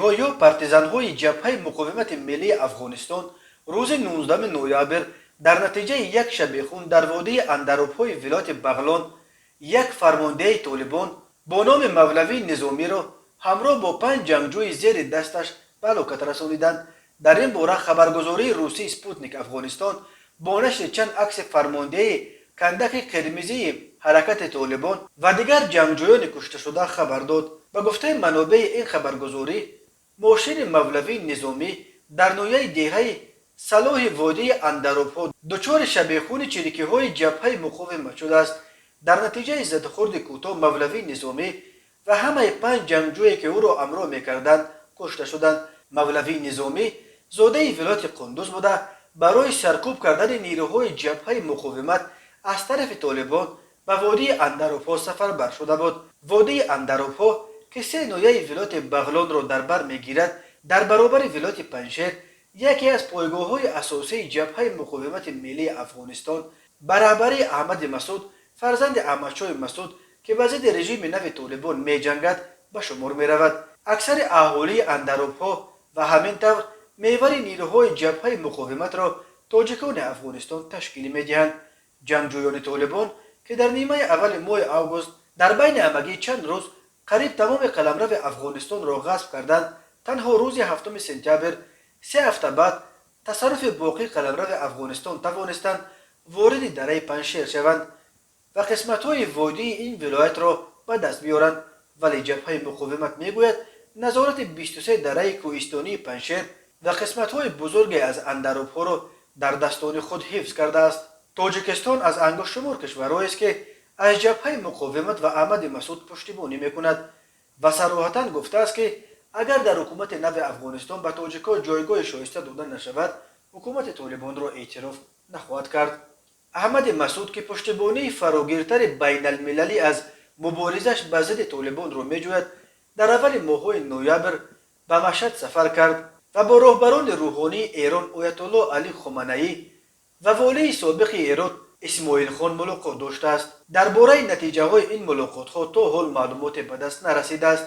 Чирикиҳо ё партизанҳои Ҷабҳаи муқовимати миллии Афғонистон рӯзи 19 ноябр дар натиҷаи як шабехун дар водии Андаробҳои вилояти Бағлон як фармондеҳи Толибон бо номи Мавлавӣ Низомиро ҳамроҳ бо панҷ ҷангҷӯи зери дасташ ба ҳалокат расониданд. Дар ин бора хабаргузории русии «Спутник Афғонистон» бо нашри чанд акси фармондеҳи кандаки қирмизии ҳаракати Толибон ва дигар ҷангҷӯёни кушташуда хабар дод. Ба гуфтаи манобеи ин хабаргузорӣ, мошини Мавлавии Низомӣ дар ноҳияи деҳаи Салоҳи водии Андаробҳо дучори шабехуни чирикиҳои Ҷабҳаи муқовимат шудааст. Дар натиҷаи задухӯрди кӯтоҳ Мавлавии Низомӣ ва ҳамаи панҷ ҷангҷӯе, ки ӯро ҳамроҳ мекарданд, кушта шуданд. Мавлавии Низомӣ зодаи вилояти Қундуз буда, барои саркӯб кардани нерӯҳои Ҷабҳаи муқовимат аз тарафи Толибон ба водии Андаробҳо сафарбар шуда буд. Водии Андаробҳо, ки се ноҳияи вилояти Бағлонро дар бар мегирад, дар баробари вилояти Панҷшер яке аз пойгоҳҳои асосии Ҷабҳаи муқовимати миллии Афғонистон ба раҳбарии Аҳмади Масуд, фарзанди Аҳмадшоҳи Масуд, ки ба зидди режими нави Толибон меҷангад, ба шумор меравад. Аксари аҳолии Андаробҳо ва ҳамин тавр меҳвари нерӯҳои Ҷабҳаи муқовиматро тоҷикони Афғонистон ташкил медиҳанд. Ҷангҷӯёни Толибон, ки дар нимаи аввали моҳи август дар байни ҳамагӣ чанд рӯз қариб тамоми қаламрави Афғонистонро ғасб карданд, танҳо рӯзи 7 сентябр, 3 ҳафта баъд тасарруфи боқии қаламрави Афғонистон, тавонистанд вориди дараи Панҷшер шаванд ва қисматҳои водии ин вилоятро ба даст биёранд. Вале Ҷабҳаи муқовимат мегӯяд, назорати 23 дараи кӯҳистонии Панҷшер ва қисматҳои бузурге аз Андаробҳоро дар дастони худ ҳифз кардааст. Тоҷикистон аз ангуштшумор кишварҳоест, ки аз Ҷабҳаи муқовимат ва Аҳмади Масуд пуштибонӣ мекунад ва сароҳатан гуфтааст, ки агар дар ҳукумати нави Афғонистон ба тоҷикҳо ҷойгоҳи шоиста дода нашавад, ҳукумати Толибонро эътироф нахоҳад кард. Аҳмади Масуд, ки пуштибонии фарогиртари байналмилалӣ аз муборизаш ба зидди Толибонро меҷӯяд, дар аввали моҳҳои ноябр ба Машҳад сафар кард ва бо роҳбарони рӯҳонии Эрон, Оятулло Алӣ Хоманаӣ ва волии собиқи Ҳерот Исмоилхон мулоқот доштааст. Дар бораи натиҷаҳои ин мулоқотҳо то ҳол маълумоте ба даст нарасидааст.